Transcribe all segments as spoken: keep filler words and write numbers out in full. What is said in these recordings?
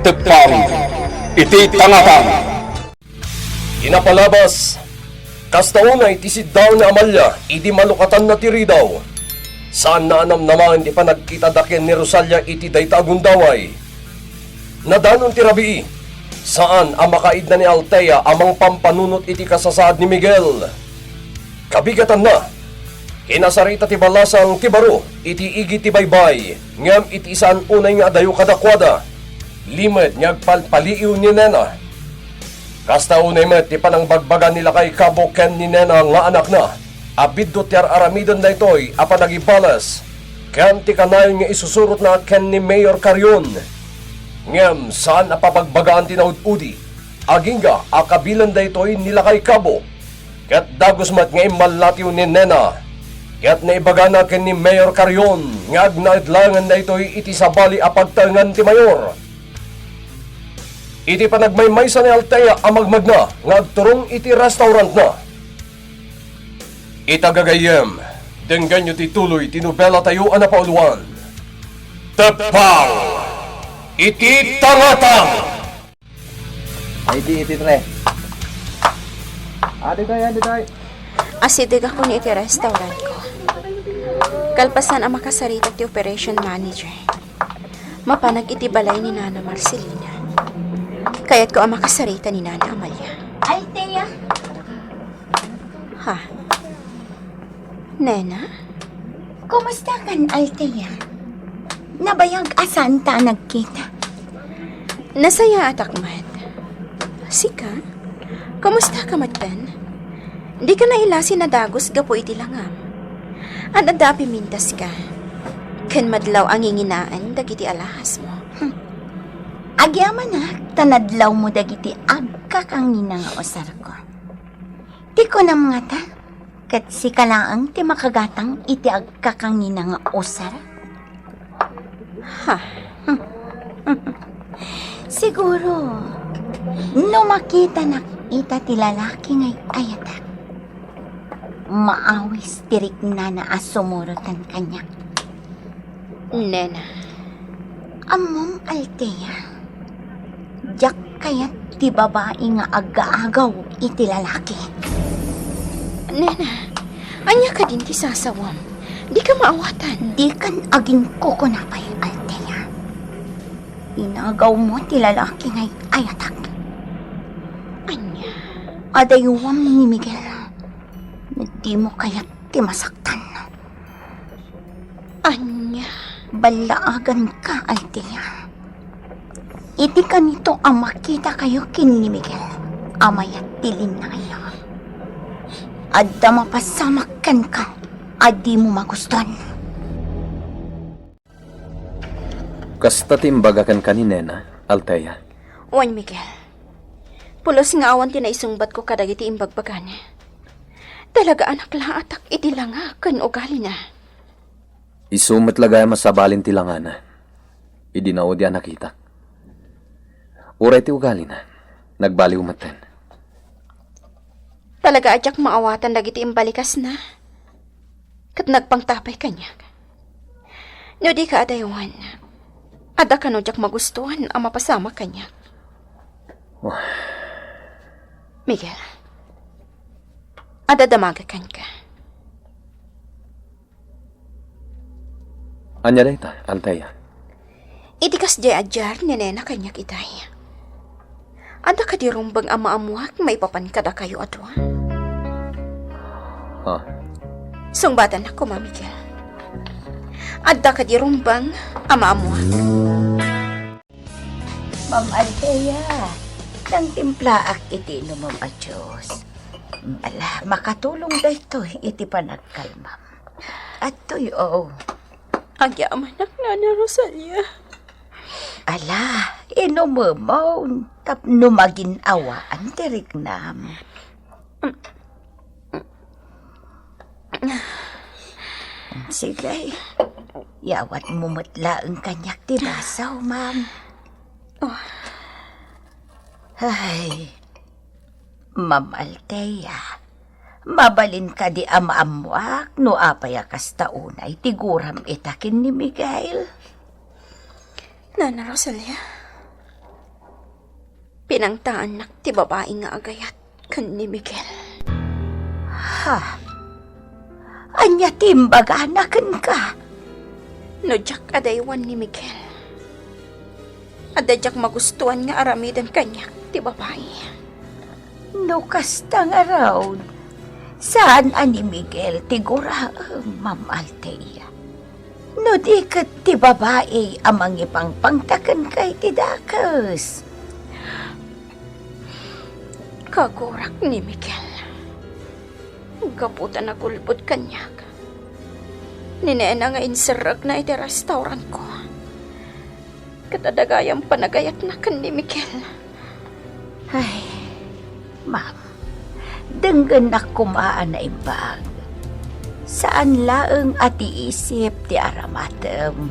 Tepang iti tangatang. Kinapalabas, kasta unay ti siddaw ni Amalia idi malukatanna ti ridaw. Saanna a namnamaen ti panagkitada ken ni Rosalia iti dayta a gundaway. Nadanon ti rabii. Saan a makaidna ni Althea a mangpampanunot iti kasasaad ni Miguel. Kabigatanna, kinasarita ti balasang ti baro iti igid ti baybay, ngem iti saan unay nga adayo kadakuada, limed nga agpalpaliiw ni Nena. Kasta unay met ti panangbagbaga ni Lakay Cabo ken ni Nena nga anakna, a biddut ti ar-aramiden daytoy a panagibalas ken ti kanayon nga isusurotna ken ni Mayor Carrion. Ngem saan a pabagbagaan ti naud-udi, agingga a kabilen daytoy ni Lakay Cabo, ket dagus met nga immallatiw ni Nena, ket naibagana ken ni Mayor Carrion nga agnaed laengen daytoy iti sabali a pagtaengan ti mayor. Iti panagmaymaysa ni Althea a magmagna nga agturong iti restaurantna. Ita gagayyem, denggenyo ti tuloy ti nobelatayo a napauluan. Tepang iti tangatang! Ay, di iti tre. Adi tayo, adi tayo. Asideg ako ni iti restaurant ko. Kalpasan a makasarita ti operation manager, mapanak iti balay ni Nana Marcelina. Kayatko a makasarita ni Nana Amalia. Althea! Ha? Nena? Kumusta kan, Althea? Nabayag a saan ta a nagkita. Nasayaatak met. Sika? Kumusta ka met, Ben? Di ka nailasi nadagus gapu iti langam. Ad-adda a pimintas ka. Ken madlaw a nginginaen dagiti alahas mo. Hmm. Agyamanak ta nadlaw mo dagiti agkakangina nga usarko. Ti kunam ngata, ket sika laeng ti makagatang iti agkakangina nga usar? Ha? Siguro, no makitanak ita ti lalaki nga ay-ayatek, maawis ti riknana a sumuroten kaniak. Nena. Ammom, Althea, diak kayat ti babai nga agaagaw iti lalaki. Nena, ania kadin ti sasawam? Di ka maawatan. Di kan aginkukunapay, Althea. Inagaw mo ti lalaki nga ay-ayatek. Ania? Adaywam ni Miguel. Dimo kayat ti masaktan. Ania? Ballaagan ka, Althea. Iti kanito a makita kayo ken ni Miguel a mayat ti linnangayo, adda mapasamak kenka a dimo magustuan. Kasta ti imbaga kenka ni Nena, Althea? Wen, Miguel. Pulos nga awan ti naisungbatko kadagiti imbagbagana. Talaga a naklaatak iti langa ken ugalina. Isu met la gayam a sabalin ti langana idi naudi a nakitak. Uray ti ugalina, nagbaliw metten. Talaga a diak maawatan dagiti imbalikasna, ket nagpangtapay kaniak. No di ka adaywan, adda kano diak magustuan a mapasamak kaniak. Wah. Miguel, adda damaga kenka. Ania dayta, Althea? Iti kasdiay a diar ni Nena kaniak itay. Adda kadi rumbeng a maammuak maipapan kadakayo a dua? Ha? Sungbatannak koma, Miguel. Adda kadi rumbeng a maammuak? Ma'am Althea, nangtimplaak iti inumem a juice. Ala, makatulong daytoy iti panagkalmam. Adtoy, oo. Agyamanak, Nana Rosalia. Ala, inumemon tapno magin-awaan ti riknam. Sige, yawatmo met laeng kaniak ti baso, ma'am. Oh. Ay, Ma'am Althea, mabalin kadi a maammuak no apay a kasta unay ti guram ita ken ni Miguel? Nana Rosalia, Inangtaannak ti babai nga agayat ken ni Miguel. Ha? Ania ti imbagana kenka? No diak adaywan ni Miguel, adda diak magustuan nga aramiden kaniak ti babai. No kasta ngarud, saan a ni Miguel ti guraem, Ma'am Althea. No di ket ti babai a mangipangpangta kenka iti dakes. Kagurak ni Miguel. Gapu ta nagulbod kaniak ni Nena nga inserrekna iti restaurantko. Ket adda gayam panagayatna ken ni Miguel. Ay, ma'am, denggennak koma a naimbag. Saan laeng a ti isip ti aramatem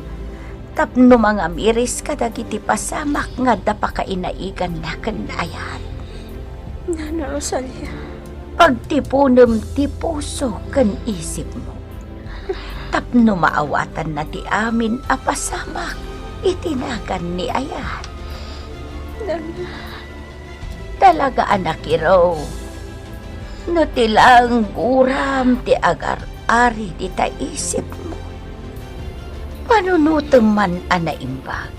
tapno mangamiris kadagiti pasamak nga adda pakainaiganna ken ayat. Nana Rosalia. Pagtiponem ti puso ken isipmo tapno maawatanna ti amin a pasamak iti nagan ni ayat. Nana. Talaga a nakiro. No ti laeng guram ti agar-ari dita isipmo, panunotem man a naimbag.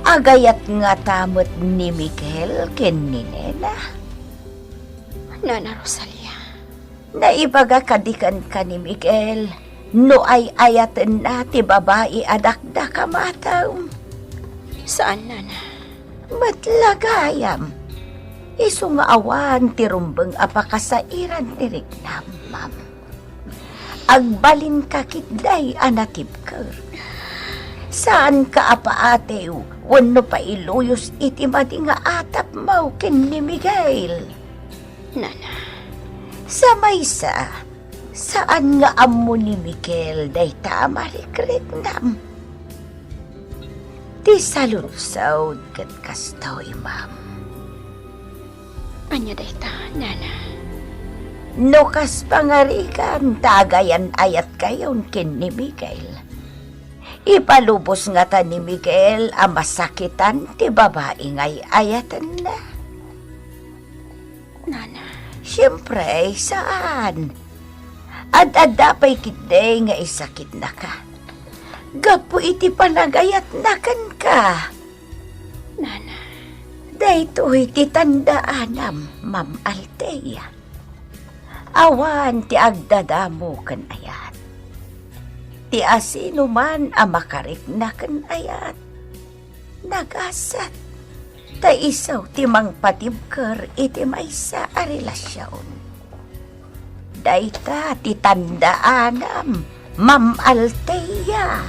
Agayat ngata met ni Miguel ken ni Nena? Nana Rosalia. Naibaga kadi kenka ni Miguel no ay-ayatenna ti babai a dakdakamatem? Saan, Nana. Met la gayam, isu nga awan ti rumbeng a pakasairan ti riknam, ma'am. Agbalinka ketdi a natibker. Saanka a paatew wenno pailuyos iti madi nga atapmo ken ni Miguel. Nana. Sa maysa, saan nga ammo ni Miguel dayta a marikriknam. Ti saludsod ket kastoy, ma'am. Ania dayta, Nana? No kas pangarigan ta agayan-ayatkayon ken ni Miguel, ipalubos ngata ni Miguel a masakitan ti babai nga ay-ayatenna? Nana. Siempre, saan. Ad-adda pay ketdi nga isakitnaka. Gapu iti panagayatna kenka. Nana. Daytoy ti tandaanam, Ma'am Althea. Awan ti agdadamo ken ayat. Ti asinoman a makarikna ken ayat, nagasat, ta isu ti mangpatibker iti maysa a relasion. Dayta ti tandaanam, Ma'am Althea.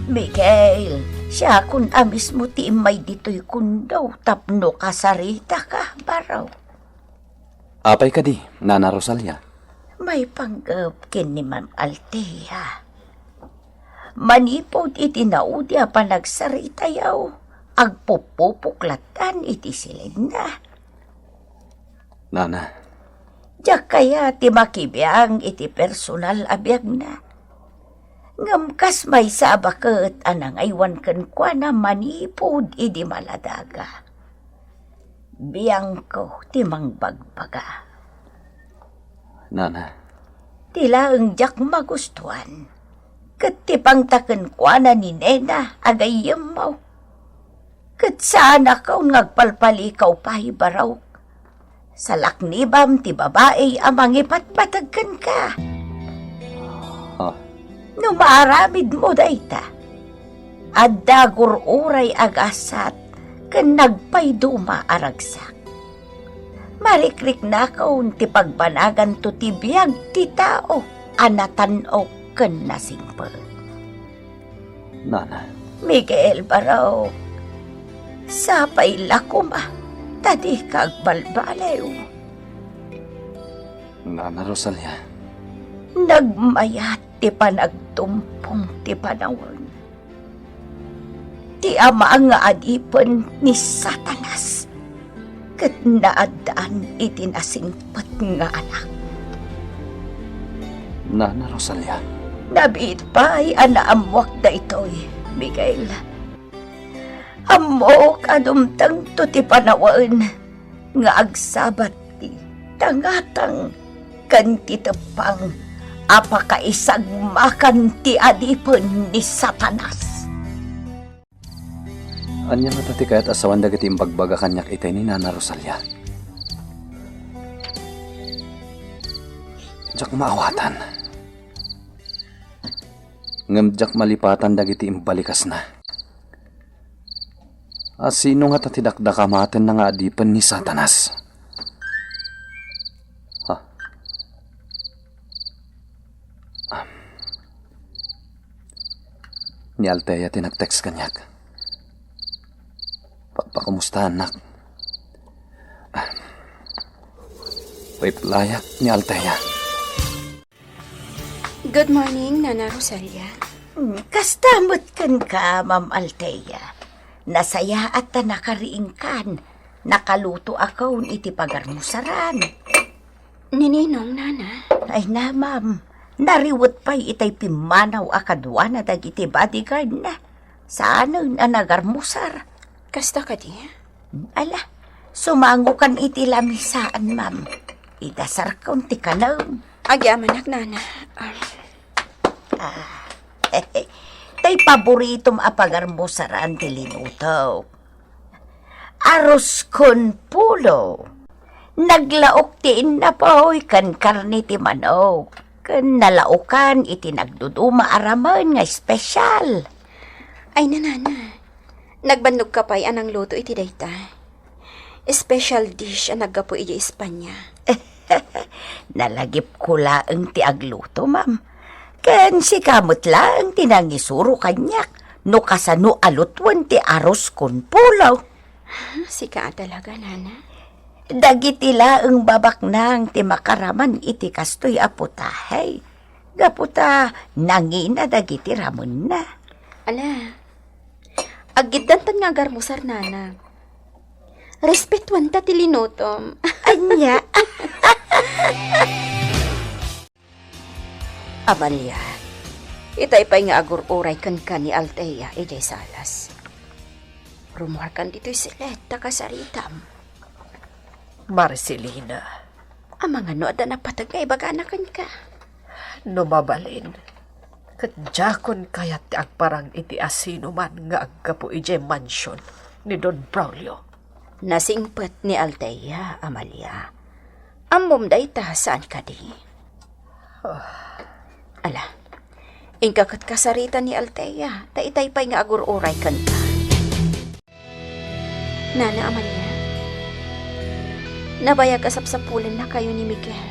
Miguel, siakon a mismo ti immay ditoy kondo tapno kasaritaka, baro. Apay kadi, Nana Rosalia? Maipanggep ken ni Ma'am Althea. Manipud iti naudi a panagsaritayo, agpupupok lattan iti silenna. Nana. Diak kayat ti makibiang iti personal a biagna. Ngem kas maysa a baket a nangaywan kenkuana manipud idi maladaga. Biangko ti mangbagbaga. Nana. Ti laeng diak magustuan, ket ti pangta kenkuana ni Nena a gayyemmo. Ket saanakon nga agpalpalikaw pay, barok. Salaknibam ti babai a mangipatpateg kenka. Ha? No maaramidmo dayta, adda gur-uray a gasat ken nagpayduma a ragsak. Marikriknakon ti pagbanaganto ti biag ti tao a natan-ok ken nasingpet. Nana. Miguel, barok, sapay la koma ta dika agbalbaliw. Nana Rosalia. Nagmayat ti panagtumpong ti panawen. Ti ama nga adipen ni Satanas ket naaddaan iti nasingpet nga anak. Nana Rosalia. Nabiit pay a naammoak daytoy, Miguel. Ammok a dumtengto ti panawen nga agsabat ti tangatang ken ti teppang a pakaisagmakan ti adipen ni Satanas. Ania ngata ti kayat a sawen dagiti imbagbaga kaniak itay ni Nana Rosalia? Diak maawatan. Ngem diak malipatan dagiti imbalikasna. A sino ngata ti dakdakamatenna nga adipen ni Satanas? Ha? Ah. Ni Althea ti nag-text kaniak. Pagpakumustaannak. Ah. Replyak ni Althea. Good morning, Nana Rosalia. Mm, kasta met kenka, Ma'am Althea. Nasayaat ta nakariingkan. Nakaluto akon iti pagarmusaran. Ni Ninong, Nana? Ay na, ma'am. Nariwet pay itay pimmanaw a kaduana dagiti bodyguard na. Saanen a nagarmusar. Kasta kadi? Ala, sumangokan iti lamisaan, ma'am. Idasarkon ti kanem. Agyamanak, Nana. Ah. Ah, tay paboritom a pagarmusaran ti linuto. Arroz con pollo. Naglaok ti innapoy ken karne ti manok. Ken nalaokan iti nagduduma a ramen nga espesyal. Ay, Nana, nagbannogka pay a nangluto iti dayta. Special dish a naggapu idiay Espanya. Nalagipko laeng ti agluto, ma'am. Ken sika met laeng ti nangisuro kaniak no kasano a lutuen ti arroz con pollo. Sika a talaga, Nana? Dagiti laeng babaknang ti makaraman iti kastoy a putahe. Gapu ta nangina dagiti ramenna. Ala, aggiddantan nga agarmusar, Nana. Respetuanta ti linutom. Ania? Amalia, itay pay nga agur-uray kenka ni Althea idiay salas. Rumuarkan ditoy silet ta kasaritam. Marcelina. Amangan no adda napateg nga ibagana kenka. No mabalin, ket diakon kayat ti agparang iti asinoman nga aggapu idiay mansion ni Don Braulio. Nasingpet ni Althea, Amalia. Ammom dayta, saan kadi? Ah. Ala, inka ket kasarita ni Althea, ta itay pay nga agur-uray kenka. Nana Amalia, nabayag a sapsapulennakayo ni Miguel.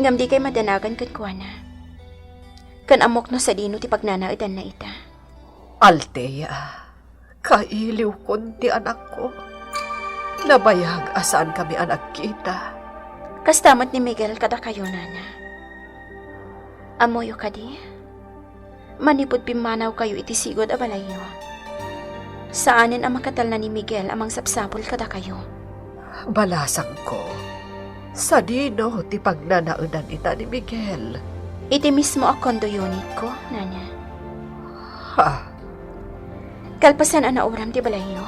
Ngem dikay madanagan kenkuana. Ken ammok no sadino ti pagnanaedanna ita. Althea, kailiwkon ti anakko. Nabayag a saankami a nagkita. Kasta met ni Miguel kadakayo, Nana. Ammoyo kadi? Manipud pimmanawkayo iti sigud a balayyo, saanen a makatalna ni Miguel a mangsapsapul kadakayo. Balasangko, sadino ti pagnanaedan ita ni Miguel? Iti mismo a condo unitko, Nana. Ha? Kalpasan a nauram ti balayyo,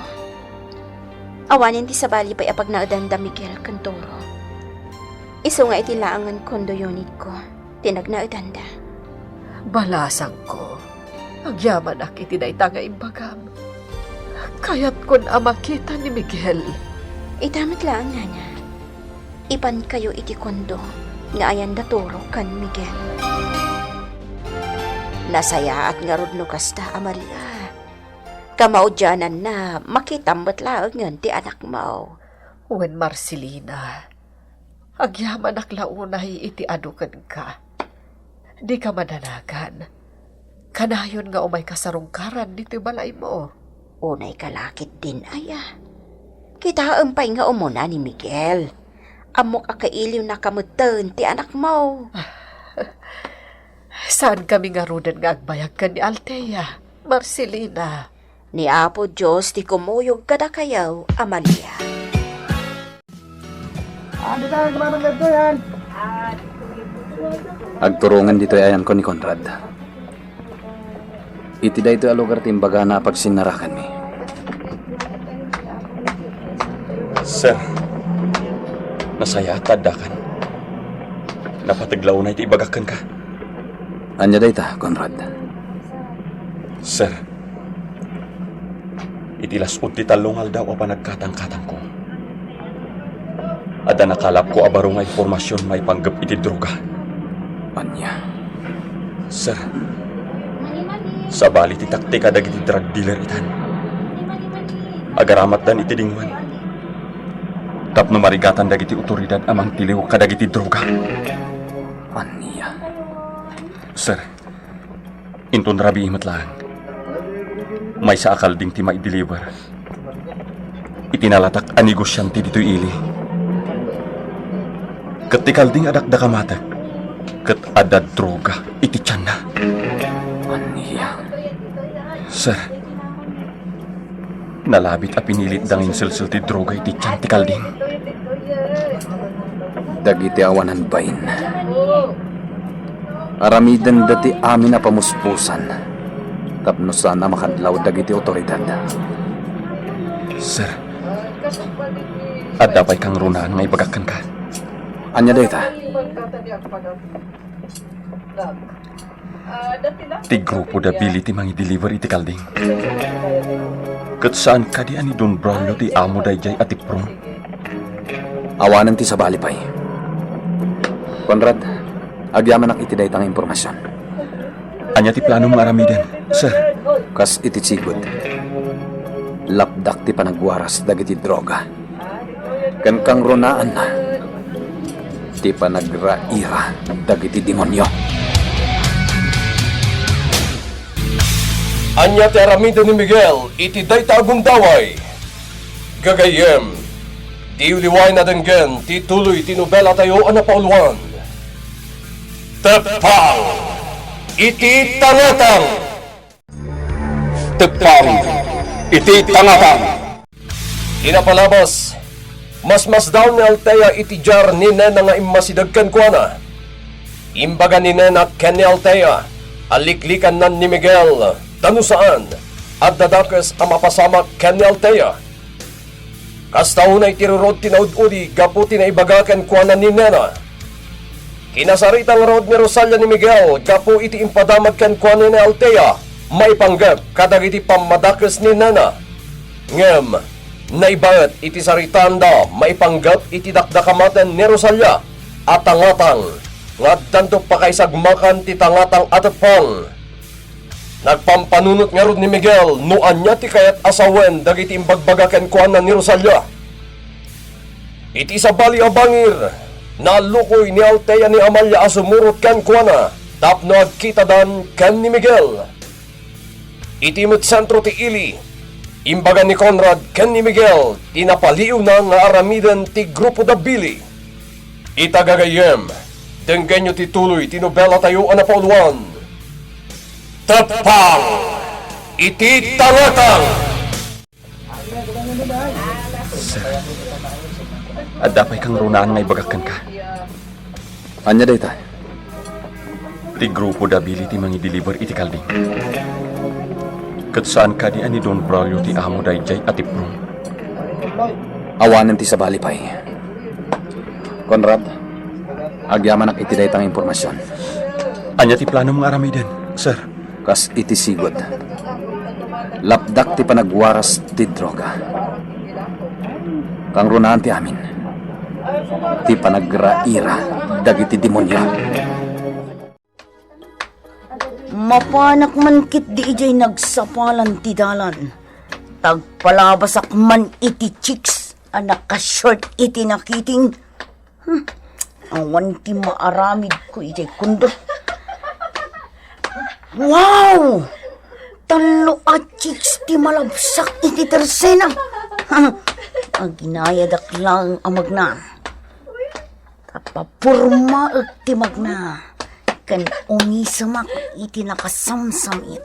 awanen ti sabali pay a pagnaedan da Miguel ken Toro. Isu nga iti laengen condo unitko ti nagnaedanda. Balasangko, agyamanak iti dayta nga imbagam. Kayatkon a makita ni Miguel. Ita met laeng, Nana. Ipankayo iti kondo nga ayan da Toro ken Miguel. Nasayaat ngarud no kasta, Amalia. Kamaudiananna, makitam met laengen ti anakmo. Wen, Marcelina, agyamanak la unay iti adu kenka. Dika madanagan. Kanayon nga umayka sarungkaran ditoy balaymo. Unayka la ketdin aya. Kitaem pay nga umuna ni Miguel. Ammok a kailiwnaka metten ti anakmo. Saankami ngaruden nga agbayag ken ni Althea, Marcelina. Ni Apo Dios ti kumuyog kadakayo, Amalia. Agturongen ditoy ayanko ni Conrad. Iti daytoy a lugar ti imbagana a pagsinnarakanmi. Sir, nasayaat ta addakan. Napateg la unay ti ibagak kenka. Ania dayta, Conrad? Sir, iti las-ud ti tallo nga aldaw a panagkatangkatangko, adda nakalapko a baro nga impormasion maipanggep iti droga. Ania? Sir, sabali ti taktika dagiti drug dealer itan. Agaramatdan iti dingoan tapno marigatan dagiti otoridad a mangtiliw kadagiti droga. Ania? Sir, inton rabii met laeng, maysa a kalding ti maideliver iti nalatak a negosiante ditoy ili. Ket ti kalding a dakdakamatek ket adda droga iti tianna. Ania? Sir, nalabit a pinilitda nga inselsel ti droga iti tian ti kalding. Dagiti awanan bain, aramidenda ti amin a pamuspusan tapno saan a makadlaw dagiti otoridad. Sir, adda pay kangrunaan nga ibagak kenka. Ania dayta? Ti grupo da Billy ti mangideliver iti kalding. Ket saan kadi a ni Don Braulio ti amo daydiay a tipron? Awanen ti sabali pay. Conrad, agyamanak iti dayta nga impormasion. Ania ti planom nga aramiden, sir? Kas iti sigud, lapdak ti panagwaras dagiti droga ken kangrunaanna ti panagraira dagiti demonio. Ania ti aramiden ni Miguel iti dayta a gundaway? Gagayyem, diyo liwayen a denggen ti tuloy ti nobelatayo a napauluan, Teppang iti Tangatang. Teppang iti Tangatang. Ti napalabas, masmasdaon ni Altea iti diar ni Nena nga immasideg kenkuana. Imbaga ni Nena ken ni Altea a liklikannan ni Miguel, ta no saan, adda dakes a mapasamak ken ni Altea. Kasta unay ti rurod ti naud-udi gapu ti naibaga kenkuana ni Nena. Kinasarita ngarud ni Rosalia ni Miguel gapu iti impadamag kenkuana ni Altea maipanggep kadagiti pammadakes ni Nena. Ngem, naibaet iti saritaanda maipanggep iti dakdakamaten ni Rosalia a tangatang nga addanto pakaisagmakan ti tangatang a teppang. Nagpampanunot ngarud ni Miguel no ania ti kayat a sawen dagiti imbagbaga kenkuana ni Rosalia. Iti sabali a bangir, nallukoy ni Altea ni Amalia a sumurot kenkuana tapno agkitadan ken ni Miguel. Iti met sentro ti ili, imbaga ni Conrad ken ni Miguel ti napaliiwna nga aramiden ti grupo da Billy. Ita gagayyem, denggenyo ti tuloy ti nobelatayo a napauluan, Teppang iti Tangatang. Sir, adda pay kangrunaan nga ibagak kenka. Ania dayta? Ti grupo da Billy ti mangideliver iti kalding. Ket saan kadi a ni Don Braulio ti amo daydiay a tipron? Awanen ti sabali pay. Conrad, agyamanak iti dayta nga impormasion. Ania ti planom nga aramiden, sir? Kas iti sigud, lapdak ti panagwaras ti droga. Kangrunaan ti amin, ti panagraira dagiti demonio. Mapanak man ketdi idiay nagsapalan ti dalan. Tagpalabasak man iti chicks a nakashort iti nakiting. Hmm, awan ti maaramidko idiay kondo. Wow! Tallo a chicks ti malabsak iti tersena. Aginayadak laeng a magna. Tapapurmaek ti magna ken umisemak iti nakasamsamit.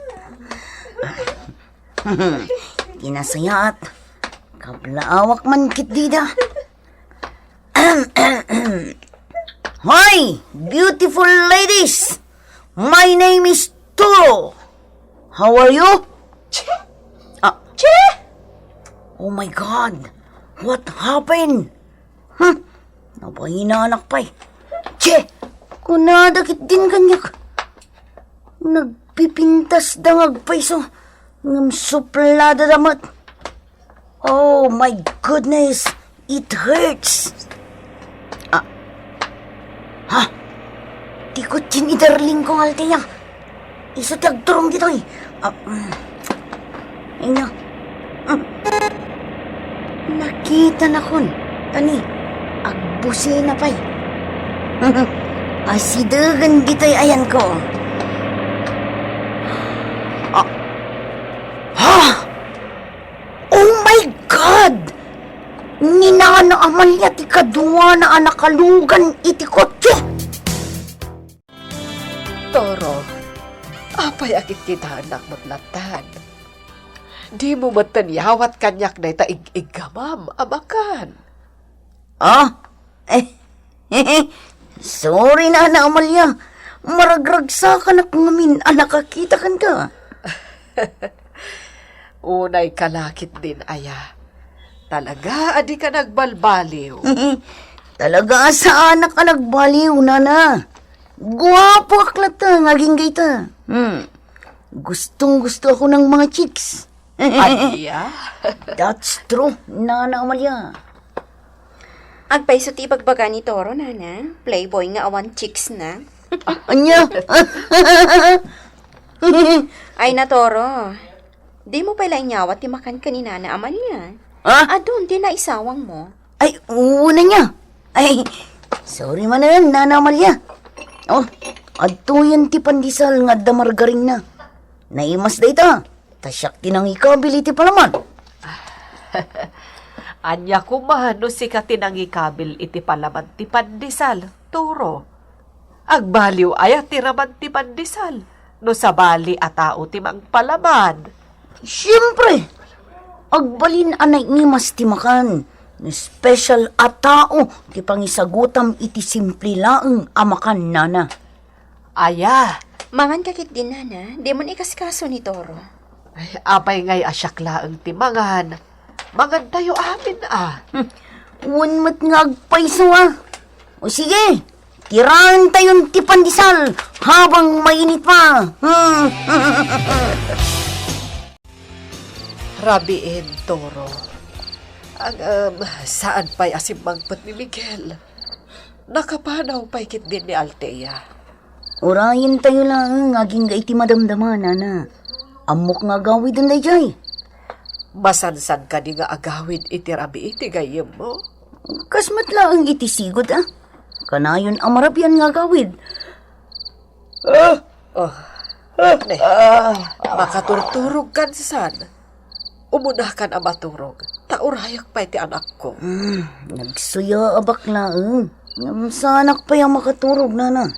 Ti nasayaat, kablaawak man ketdida. Hi, beautiful ladies! My name is Turo. How are you? Che? Ah. Che? Oh my God. What happened? Hmm, nabainanak pay. Che, kunada ketdin kaniak. Nagpipintasda nga agpayso, ngem supladada met. Oh my goodness, it hurts. Ah. Ha? Ti kotse ni darling ko nga Althea. Isu ti agturong ditoy. Ah, mm. Ania? Mm. Nakitanakon. Tani, agbusina pay. Asidegen ditoy ayanko. Ah. Ha? Oh my God! Ni Nana Amalia ti kaduana a nakalugan iti kotse. Toro, apay a kitkitaennak met latta? Dimo metten iyawat kaniak dayta ig-iggamam a makan. Ah? Eh, sorry, Nana Amalia. Maragragsakanak ngamin a nakakita kenka. Unayka la ketdin aya. Talaga a dika nagbalbaliw. Talaga a saanak a nagbaliw, Nana. Guapoak latta nga agingga ita. Hmm. Gustong-gustoak ng mga chicks. Ania? That's true, Nana Amalia. Agpayso ti ibagbaga ni Toro, Nana. Playboy nga awan chicks na. Ania? Ay na, Toro. Dimo pay la inyawat ti makan ken ni Nana Amalia. Ha? Adun ti naisawang mo. Ay, una niya. Ay, sorry manen, Nana Amalia. Oh, adtoyen ti pandesal nga adda margarinna. Naimas dayta. Ta siak ti nangikabil iti palaman. Ania koma no sika ti nangikabil iti palaman ti pandesal, Toro? Agbaliw aya ti raman ti pandesal no sabali a tao ti mangpalaman? Siempre, agbalin a naimas ti makan no special a tao ti pangisagutam iti simple laeng a makan, Nana. Aya? Mangan ka ketdi, Nana, dimon ikaskaso ni Toro. Ay, apay ngay a siak laeng ti mangan? Mangantayo amin a. Hmm. Wen met nga agpayso a. O sige, tiraentayon ti pandesal habang mainit pa. Hmm. Rabiin, Toro. Ang, um, saan pay a simmangpet ni Miguel? Nakapanaw pay ketdin ni Althea. Urayentayo laeng agingga iti madamdama, Nana. Ammok nga agawiden daydiay. Masansan kadi nga agawid iti rabii ti gayyemmo? Kas met laeng iti sigud a. Kanayon a marabian nga agawid. Ah! Oh. Ah! Ne. Ah! Makaturturog kan san? Umunakan a maturog, ta urayak pay ti anakko. Hmm, nagsuyaabak laeng. Ngem saanak pay a makaturog, Nana.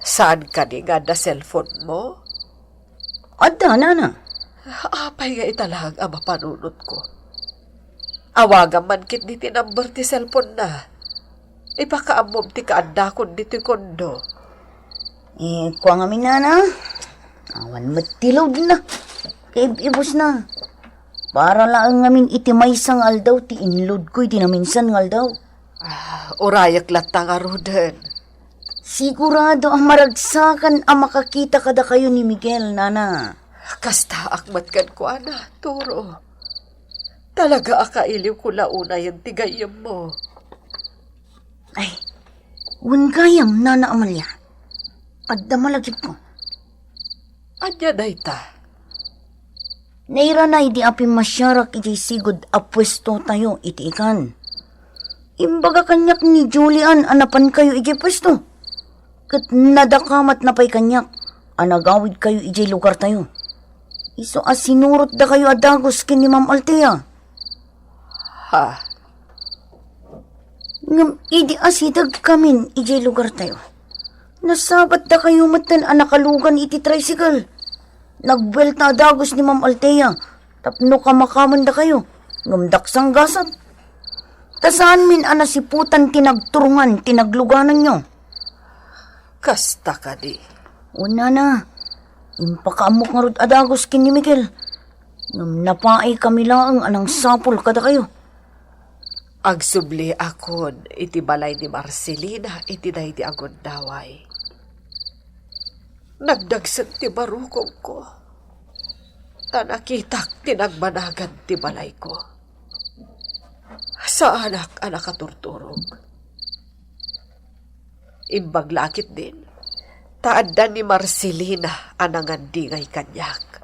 Saan kadi nga adda cellphone mo? Adda, Nana. Apay nga ita laeng a mapanunotko? Awagam man ketdi ti number ti cellphone na. Ipakaammom ti kaaddakon ditoy kondo. Eh, kua ngamin, Nana. Awan met ti load na. Kaib-ibus na. Para laeng ngamin iti maysa nga aldaw ti inload ko iti naminsan nga aldaw. Ah, urayak latta ngaruden. Sigurado a maragsakan a makakita kadakayo ni Miguel, Nana. Kastaak met kenkuana, Toro. Talaga a kailiwko la unayen ti gayyemmo. Ay, wen gayam, Nana Amalia. Adda malagipko. Ania dayta? Nairanay di a pimmasiarak idiay sigud a puestotayo iti ikan. Imbaga kaniak ni Julian a napankayo idiay puesto. Ket nadakamatna pay kaniak a nagawidkayo idiay lugartayo. Isu a sinurotdakayo a dagus ken ni Ma'am Althea. Ha? Ngem idi asidegkamin idiay lugartayo, nasabatdakayo metten a nakalugan iti tricycle. Nagbuelta a dagus ni Ma'am Althea tapno kamakamendakayo, ngem daksanggasat. Ta saanmin a nasiputan ti nagturongan ti naglugananyo. Kasta kadi? Wen, Nana, impakaammok ngarud a dagus ken ni Miguel. Ngem napaay kami laeng a nangsapul kadakayo. Agsubliakon iti balay ni Marcelina iti daydi a gundaway. Nagdagsen ti barukongko, ta nakitak ti nagmanagan ti balayko. Saanak a nakaturturog. Imbag la ketdin, ta adda ni Marcelina a nangandingay kaniak.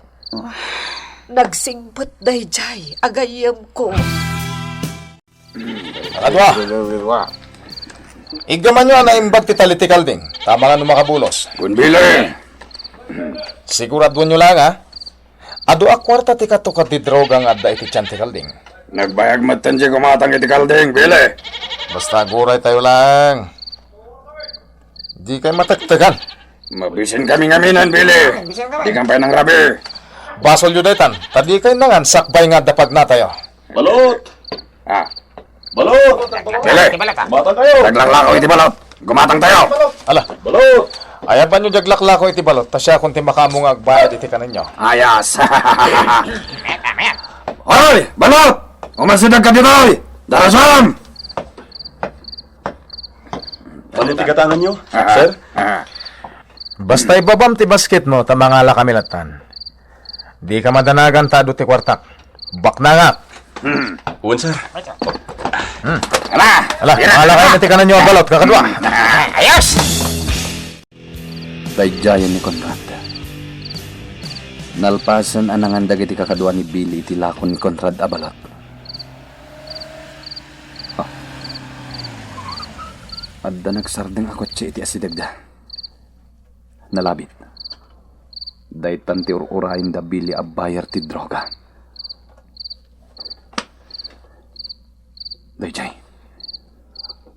Nagsingpet daydiay a gayyemko. Kadua. Iggamanyo a naimbag ti tali ti kalding, ta amangan no makabulos. Wen, Billy. Siguraduenyo laeng, a. Adu a kuarta ti katukad ti droga nga adda iti tian ti kalding. Nagbayag metten ti gumatang iti kalding, Billy. Basta aguraytayo laeng. Dikay matektekan. Mabisin kami ngamin, Billy. Dikam pay nangrabi. Basolyo daytan, ta dikay nangan sakbay nga adda pagnatayo. Balot! Ah. Balot! Billy! Gumatang kayo! Naglaklako iti balot. Gumatang tayo. Ala. Balot! Ayabanyo diay aglako iti balot, ta siakon ti makaammo nga agbayad iti kanenyo. Ayas. Hoy, balot! Umasideg ka ditoy! Darasam! Ano ti gatanganyo, sir? Basta ibabam ti basketmo, ta mangala kami lattan. Dika madanagan ta adu ti kuartak. Baknangak. Hmm. Wen, sir. Hmm. Ala, ala, ala, kayo na ti kanenyo a balot, kakadua. Ayos! Daydiayen ni Conrad. Nalpasen a nangan dagiti kakadua ni Billy iti lakon ni Conrad a balot. Ah. Adda nagsardeng a kotse iti asidegda. Nalabit. Daytan ti ur-urayen da Billy a buyer ti droga. Daydiay,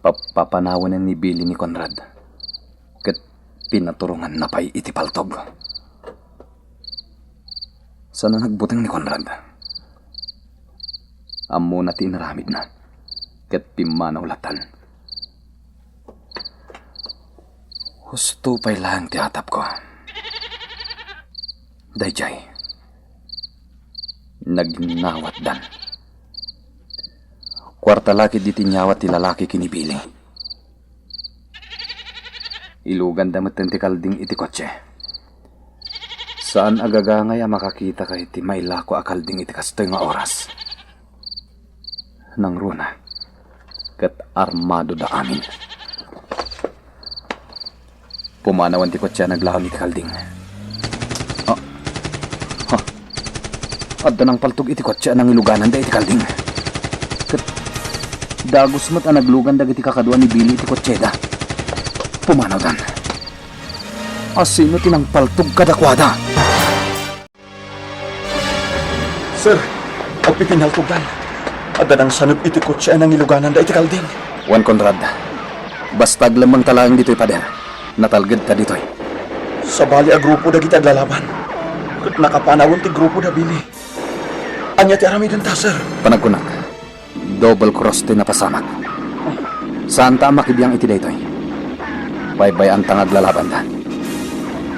pappapanawen ni Billy ni Conrad, ket pinaturonganna pay iti paltog. Saan a nagbuteng ni Conrad. Ammona ti inaramidna, ket pimmanaw lattan. Husto pay laeng ti atapko. Daydiay, naginnawatdan. Kuarta la ketdi ti inyawat ti lalaki ken ni Billy. Iluganda metten ti kalding iti kotse. Saan a gagangay a makakitaka iti mailako a kalding iti kastoy nga oras. Nangruna, ket armadoda amin. Pumanawan ti kotse a naglaom iti kalding. Ah. Ha. Adda nangpaltog iti kotse a nangilugananda iti kalding. Ket dagus met a naglugan dagiti kakadua ni Billy iti kotseda. Pumanawdan. Asino ti nangpaltog kadakuada? Sir, agpipinaltogdan. Adda nangsaneb iti kotse a nangilugananda iti kalding. Wen, Conrad, basta aglammengta laeng ditoy pader. Natalgedta ditoy. Sabali a grupo dagiti aglalaban. Ket nakapanawen ti grupo da Billy. Ania ti aramidenta, sir? Panagkunak. Double cross ti napasamak. Saanta a makibiang iti daytoy. Baybay-anta nga aglalabanda.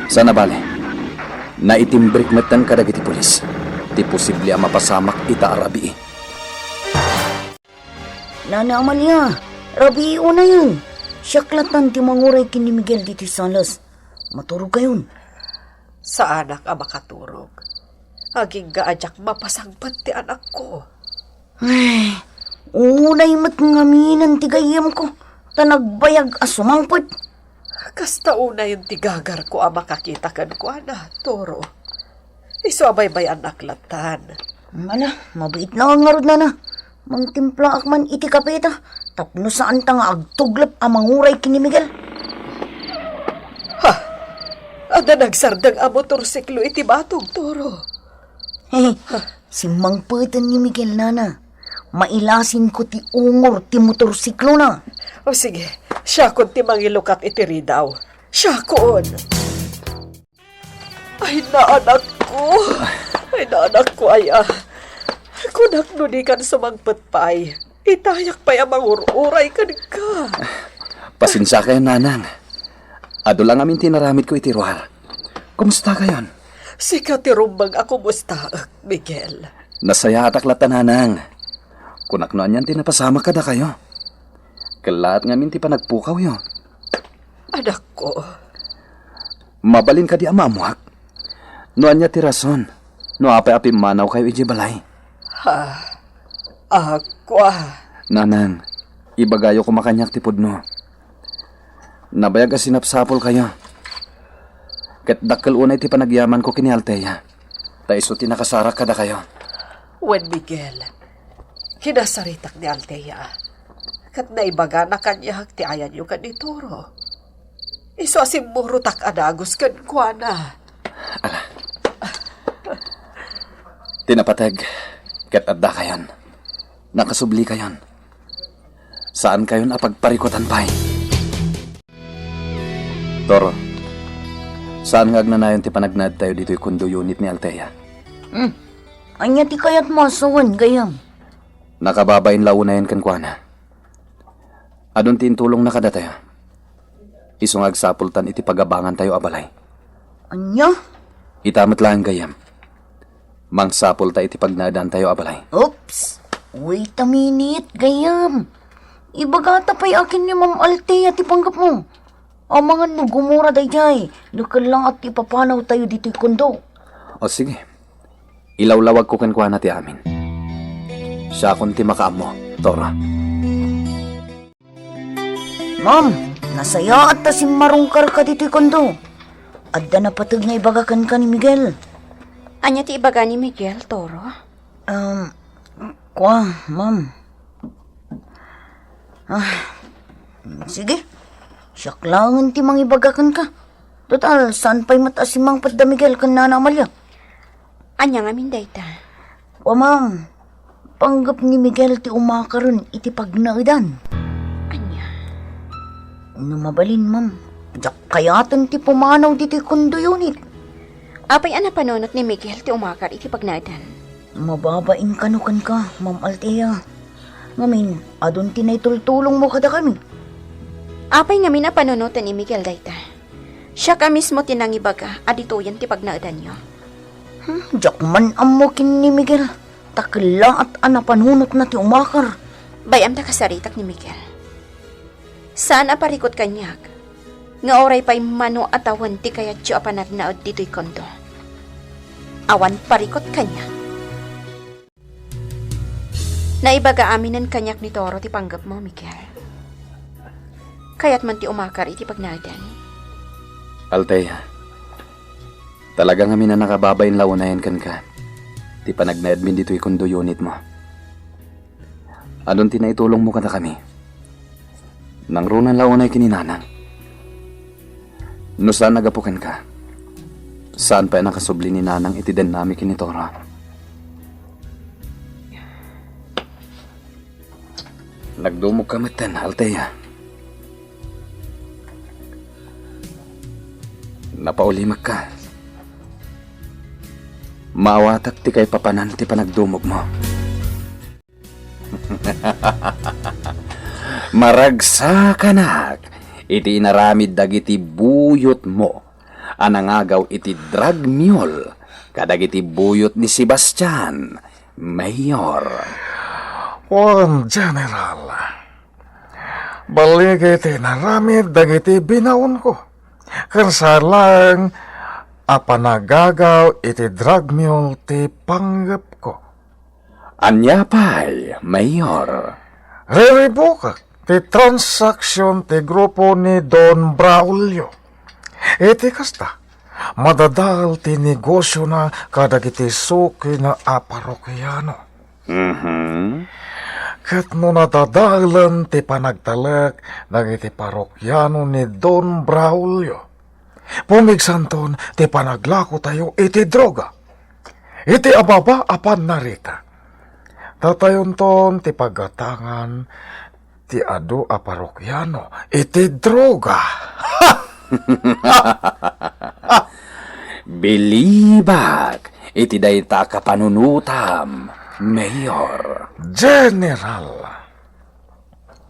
Saan a bale, naitimbrik metten kadagiti pulis ti posible a mapasamak ita a rabii. Nana Amalia, rabii unayen. Siak lattan ti manguray ken ni Miguel ditoy salas. Maturogkayon. Saanak a makaturog. Agingga a diak mapasangpet ti anakko. Ay, unay met ngaminen ti gayyemko, ta nagbayag a sumangpet. Kasta unayen ti gagarko a makakita kenkuana, Toro. Isu a baybay-annak lattan. Ala, mabiit la ngarud, nana. Mangtimplaak man iti kape ta, tapno saanta nga agtuglep a manguray ken ni Miguel. Ha! Adda nagsardeng a motorsiklo iti batog, Toro. He, simmangpeten ni Miguel, nana. Mailasinko ti ungor ti motorsiklona. O sige, siakon ti mangilukat iti ridaw. Siakon! Ay, naanakko! Ay, naanakko, aya. Kunak no dikan sumangpet pay, itayak pay a mangur-uray kenka. Pasensiakayon, nanang. Adu la ngamin ti inaramidko iti ruar. Kumustakayon? Sika ti rumbeng a kumustaek, Miguel. Nasayaatak latta, nanang. Kunak no anian ti napasamak kadakayo. Kellaat ngamin ti panagpukawyo. Anakko. Mabalin kadi a maammuak? No ania ti rason, no apay a pimmanawkayo idiay balay? Ha? Akua. Nanang, ibagayo koma kaniak ti pudno. Nabayag a sinapsapulkayo. Ket dakkel unay ti panagyamanko ken ni Althea, ta isu ti nakasarak kadakayo. Wen, Miguel, kinasaritak ni Althea, ket naibagana kaniak ti ayanyo ken ni Toro. Isu a simmurotak a dagus kenkuana. Ala. Ti napateg, ket addakayon. Nakasublikayon. Saankayon a pagparikutan pay. Toro, saan nga agnanayon ti panagnaedtayo ditoy condo unit ni Althea? Hmm. Ania ti kayatmo a sawen, gayyem? Nakababain la unayen kenkuana. Adun ti intulongna kadatayo. Isu nga agsapultan iti pagabangantayo a balay. Ania? Ita met laeng, gayyem. Mangsapulta iti pagnaedantayo a balay. Oops! Wait a minute, gayyem. Ibagata pay a ken ni Ma'am Althea ti panggepmo. Amangan no gumura daydiay, no kellaat ti ipapanawtayo ditoy condo. O sige. Ilawlawagko kenkuana ti amin. Siakon ti makaammo, Toro. Ma'am, nasayaat ta simmarungkarka ditoy condo. Adda napateg nga ibaga kenka ni Miguel. Ania ti ibaga ni Miguel, Toro? Um, kua, ma'am. Ah, sige. Siak laengen ti mangibaga kenka. Total, saan pay met a simmangpet da Miguel ken Nana Amalia? Ania ngamin dayta? Wa, ma'am. Panggep ni Miguel ti umakaren iti pagnaedan. Ania? No mabalin, ma'am, diak kayaten ti pumanaw ditoy condo unit. Apay a napanunot ni Miguel ti umakar iti pagnaedan? Mababain kano kenka, Ma'am Althea. Ngamin, adun ti naitultulongmo kadakami. Apay ngamin a panunoten ni Miguel dayta? Siak a mismo ti nangibaga a ditoyen ti pagnaedanyo. Hmm, diak man ammo ken ni Miguel, ta kellaat a napanunotna ti umakar. Bay-am ta kasaritak ni Miguel. Saan a parikut kaniak, nga uray pay mano a tawen ti kayatyo a panagnaed ditoy condo. Awan parikut kaniak. Naibaga aminen kaniak ni Toro ti panggepmo, Miguel. Kayat man ti umakar iti pagnaedan. Althea, talaga ngamin a nakababain la unayen kenka ti panagnaedmin ditoy condo unitmo. Adun ti naitulongmo kadakami. Nangrunan la unay ken ni Nanang. No saan a gapu kenka, saan pay a nakasubli ni Nanang iti dennami ken ni Toro. Nagdumogka metten, Althea. Napaulimekka. Maawatak ti kaipapanan ti panagdumogmo. Maragsakanak iti inaramid dagiti buyotmo a nangagaw iti drug mule kadagiti buyot ni Sebastian, Mayor. Wen, General, balligi ti inaramid dagiti binaonko, ken saan laeng a panagagaw iti drug mule ti panggepko. Ania pay, Mayor? Riribukak ti transaksyon ti grupo ni Don Braulio. Iti kasta, madadael ti negosiona kadagiti sukina a parokiano. Mhm. Ket no nadadaelen ti panagtalek dagiti parokiano ni Don Braulio, pumigsanton ti panaglako tayo iti droga. Iti ababa a pannarita, datayonton ti paggatangan ti adu a parokiano iti droga. Bilibak iti dayta a kapanunotam, Mayor. General,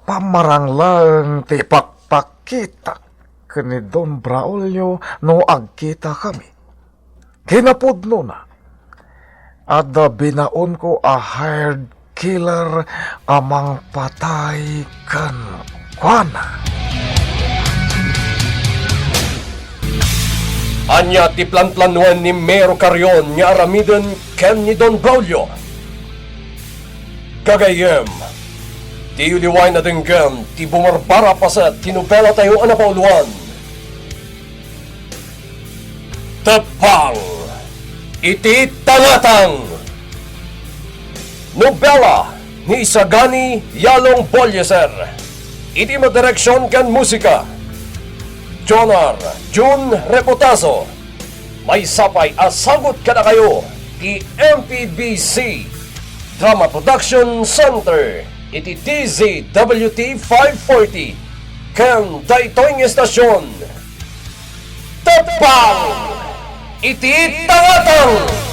pamarang laeng ti ipakpakitak ken ni Don Braulio no agkitakami. Kinapudnona, adda binaonko a hired killer a mangpatay kenkuana. Ania ti planplanuan ni Mayor Carrion nga aramiden ken ni Don Braulio? Gagayyem, diyo liwayen a denggem ti bumarbara a paset ti nobelatayo a napauluan. Teppang iti tangatang. Nobela ni Isagani Yalong Bolieser. Iti madireksion ken musika, Jonar Jun Reputazo. Maysa pay a sagut kadakayo ti M P B C Drama Production Center iti D Z W T five forty ken daytoy nga estasion. Teppang iti tangatang!